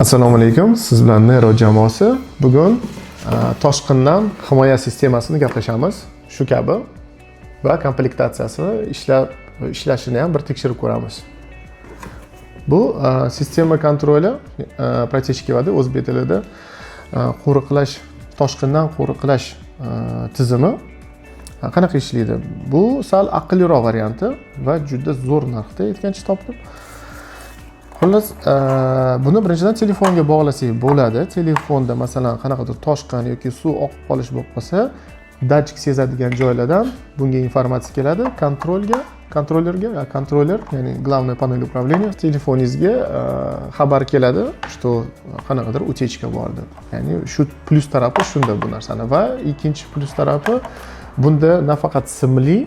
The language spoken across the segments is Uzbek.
Assalomu alaykum, siz bilan Nero jamoasi. Bugun toshqindan himoya sistemasini gaplashamiz. Shu kabi va komplektatsiyasini, ishlashini ham bir tekshirib ko'ramiz. Bu система контроля протечки воды, o'zbek tilida qo'riqlash, toshqindan qo'riqlash tizimi qanaqa ishlaydi? Bu sal aqlliroq varianti va juda zo'r narxda aytgancha topdim. Xullas, buni birinchidan telefonga bog'lasak bo'ladi. Telefonda, masalan, qanaqadir toshqin yoki suv oqib qolish bo'lib qolsa, datchik sezadigan joylardan bunga informatsiya keladi, kontrolga, kontrollerga, kontroller, ya'ni главная панель управления. Telefoningizga xabar keladi, что qanaqadir утечка bor deb. Ya'ni shu plyus tarafi shunda bu narsani. Va ikkinchi plyus tarafi, bunda nafaqat simli,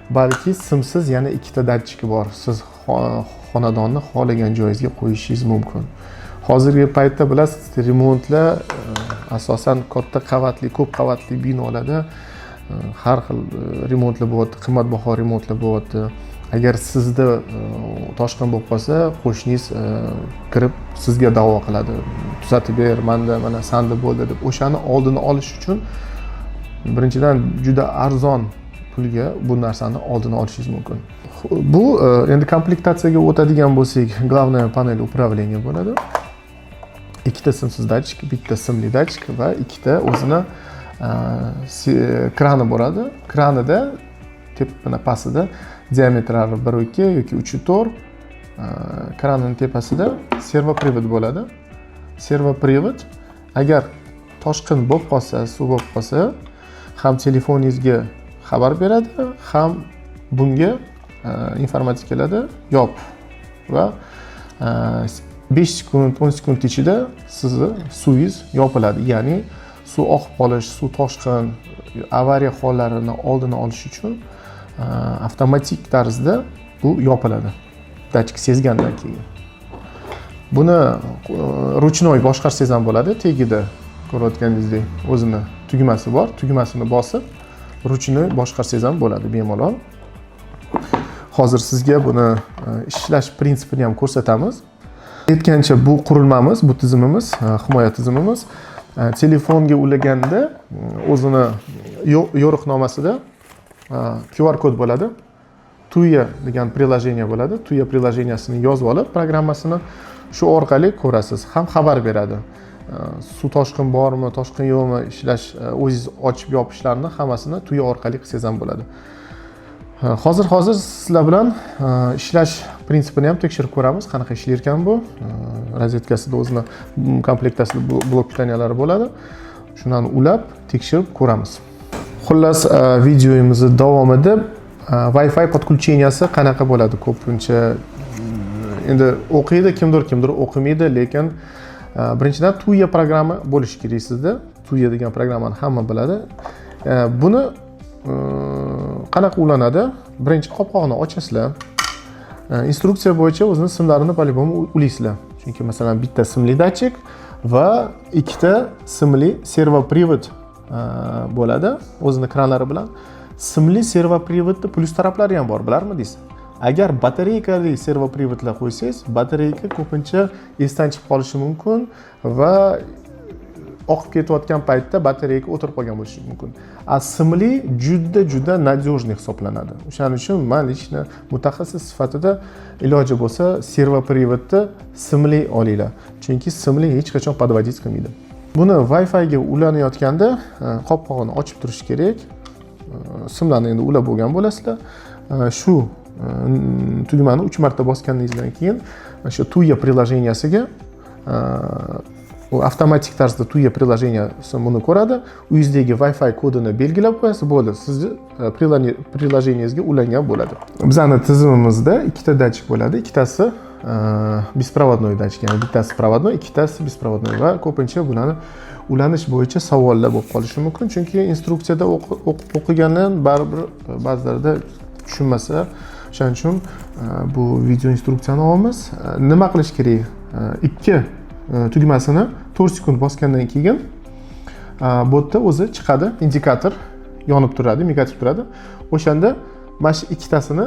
balki simsiz yana ikkita datchiki bor. Siz xonadonni xohlagan joyingizga qo'yishingiz mumkin. Hozirgi paytda, bilasiz, remontlar asosan katta qavatli, ko'p qavatli binolarda har xil remontlar bo'lyapti, qimmatbaho remontlar bo'lyapti. Agar sizda toshqin bo'lib qolsa, qo'shningiz kirib sizga da'vo qiladi: "Tuzatib ber, manda mana sanda bo'ldi", deb. O'shani oldini olish uchun birinchidan juda arzon pulga bu narsani oldini olishingiz mumkin. Bu endi komplektatsiyaga o'tadigan bo'lsak, главная панель управления bo'ladi, ikkita simsiz datchik, bitta simli datchik va ikkita o'zini krani bo'ladi. Kranida mana pastida diametrlari 1,2 yoki 3,4. Kranini tepasida сервопривод bo'ladi. Сервопривод agar toshqin bo'lib qolsa, suv bo'lib qolsa, ham telefoningizga xabar beradi, ham bunga informatsiya keladi, yop, va 5 sekund, 10 sekund ichida sizni suvingiz yopiladi. Ya'ni suv oqib qolish, suv toshqin, avariya hollarini oldini olish uchun avtomatik tarzda bu yopiladi datchik sezgandan keyin. Buni ручной boshqarsangiz ham bo'ladi. Tagida ko'rayotganingizdek o'zini tugmasi bor, tugmasini bosib ручной boshqarsangiz ham bo'ladi bemalol. Hozir sizga buni ishlash prinsipini ham ko'rsatamiz. Aytgancha, bu qurilmamiz, bu tizimimiz, himoya tizimimiz telefonga ulaganda o'zini yo'riqnomasida QR kod bo'ladi, Tuya degan приложение bo'ladi. Tuya приложение sini yozib olib, programmasini shu orqali ko'rasiz, ham xabar beradi, suv toshqin bormi, toshqin yo'qmi, ishlash, o'zingiz ochib yopishlarni hammasini Tuya orqali qilsangiz ham bo'ladi. Hozir sizlar bilan ishlash prinsipini ham tekshirib ko'ramiz, qanaqa ishlar ekan bu. Rozetkasida o'zini komplektasida блок питания lari bo'ladi, shundan ulab tekshirib ko'ramiz. Xullas, videomizni davomida Wi-Fi подключения si qanaqa bo'ladi? Ko'pincha endi o'qiydi kimdir, kimdir o'qimaydi, lekin birinchidan Tuya programma bo'lishi kerak sizda. Tuya degan programmani hamma biladi. Buni qanaqa ulanadi? Birinchi qopqog'ini ochasizlar. Instruksiya bo'yicha o'zini simlarini по-любому ulaysizlar, chunki, masalan, bitta simli datchik va ikkita simli сервопривод bo'ladi o'zini kranlari bilan. Simli сервопривод ni plyus taraflari ham bor, bilarmidingiz? Agar batareykali сервопривод lar qo'ysangiz, batareyka ko'pincha esdan chiqib qolishi mumkin va oqib ketayotgan paytda batareyka o'tirib qolgan bo'lishi mumkin. A simli juda juda надежный hisoblanadi. O'shaning uchun man лично mutaxassis sifatida iloji bo'lsa сервопривод ni simli olinglar, chunki simli hech qachon подводить qilmaydi. Buni Wi-Fi ga ulanayotganda qopqog'ini ochib turish kerak. Simlarni endi ulab bo'lgan bo'lasizlar. Shu tugmani uch marta bosganingizdan keyin mana shu Tuya приложение siga u avtomatik tarzda, Tuya приложение si buni ko'radi, uyingizdagi Wi-Fi kodini belgilab qo'yasiz, bo'ldi, sizni приложение ngizga ulangan bo'ladi. Bizani tizimimizda ikkita datchik bo'ladi, ikkitasi беспроводной datchik, ya'ni bittasi проводной, ikkitasi беспроводной. Va ko'pincha bularni ulanish bo'yicha savollar bo'lib qolishi mumkin, chunki instruksiyada o'qigandan baribir ba'zilarida tushunmasa. O'shaning uchun bu video instruksiyani olamiz. Nima qilish kerak? Ikki tugmasini 4 sekund bosgandan keyin bu yerda o'zi chiqadi, indikator yonib turadi, мигать turadi. O'shanda mana shu ikkitasini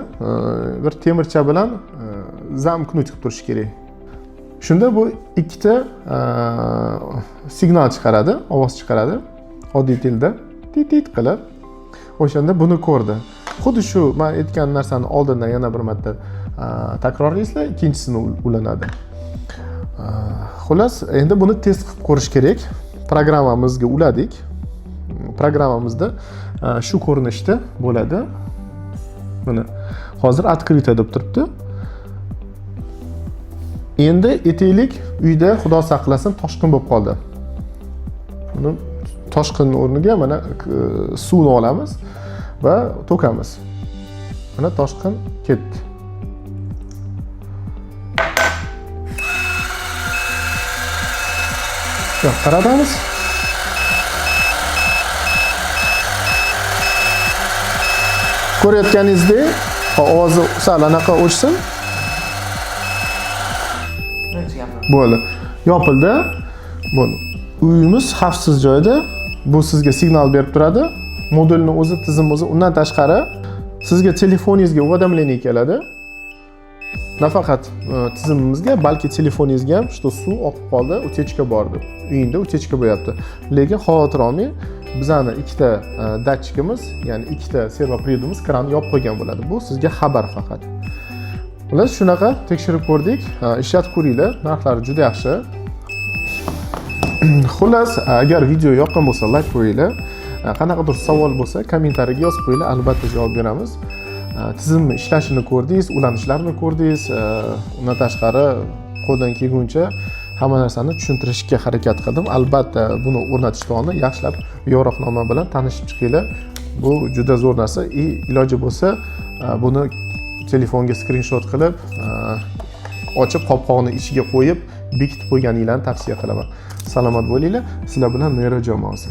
bir temircha bilan замкнуть qilib turish kerak. Shunda bu ikkita signal chiqaradi, ovoz chiqaradi. Oddiy tilda tit-tit qilib. O'shanda buni ko'rdi. Xuddi shu men aytgan narsani oldindan yana bir marta takrorlaysizlar, ikkinchisini ulanadi. Xullas, endi buni test qilib ko'rish kerak. Programmamizga uladik. Programmamizda shu ko'rinishda bo'ladi. Mana hozir открыто deb turibdi. Endi aytaylik, uyda xudo saqlasin toshqin bo'lib qoldi. Buni toshqinning o'rniga mana suvni olamiz va to'kamiz. Mana toshqin ketdi. Yo'q, qaratamiz. Ko'rayotganingizdek, ovozi sal anaqa o'chsin. Bo'ldi. Yopildi. Bo'ldi. Uyimiz xavfsiz joyda. Bu sizga signal berib turadi. Modulni o'zi, tizim o'zi. Undan tashqari sizga telefoningizga уведомление keladi. Nafaqat tizimimizga, balki telefoningizga ham, что suv oqib qoldi, утечка bor deb. Uyingda утечка bo'lyapti. Lekin xavotir olmang, bizani ikkita datchikimiz, ya'ni ikkita servopриводimiz kranni yopib qo'ygan bo'ladi. Bu sizga xabar faqat. Xullas, shunaqa tekshirib ko'rdik. Ishlatib ko'ringlar, narxlari juda yaxshi. Xullas, agar video yoqqan bo'lsa, like qo'yinglar. Qanaqadir savol bo'lsa, kommentariyaga yozib qo'yinglar, albatta javob beramiz. Tizimni ishlashini ko'rdingiz, ulanishlarini ko'rdingiz. Undan tashqari qo'ldan kelguncha hamma narsani tushuntirishga harakat qildim. Albatta buni o'rnatishdan oldin yaxshilab yo'riqnoma bilan tanishib chiqinglar. Bu juda zo'r narsa. И iloji bo'lsa, buni telefonga skrinshot qilib, ochib qopqog'ini ichiga qo'yib, bekitib qo'yganinglarni tavsiya qilaman. Salomat bo'linglar. Sizlar bilan Nero jamoasi.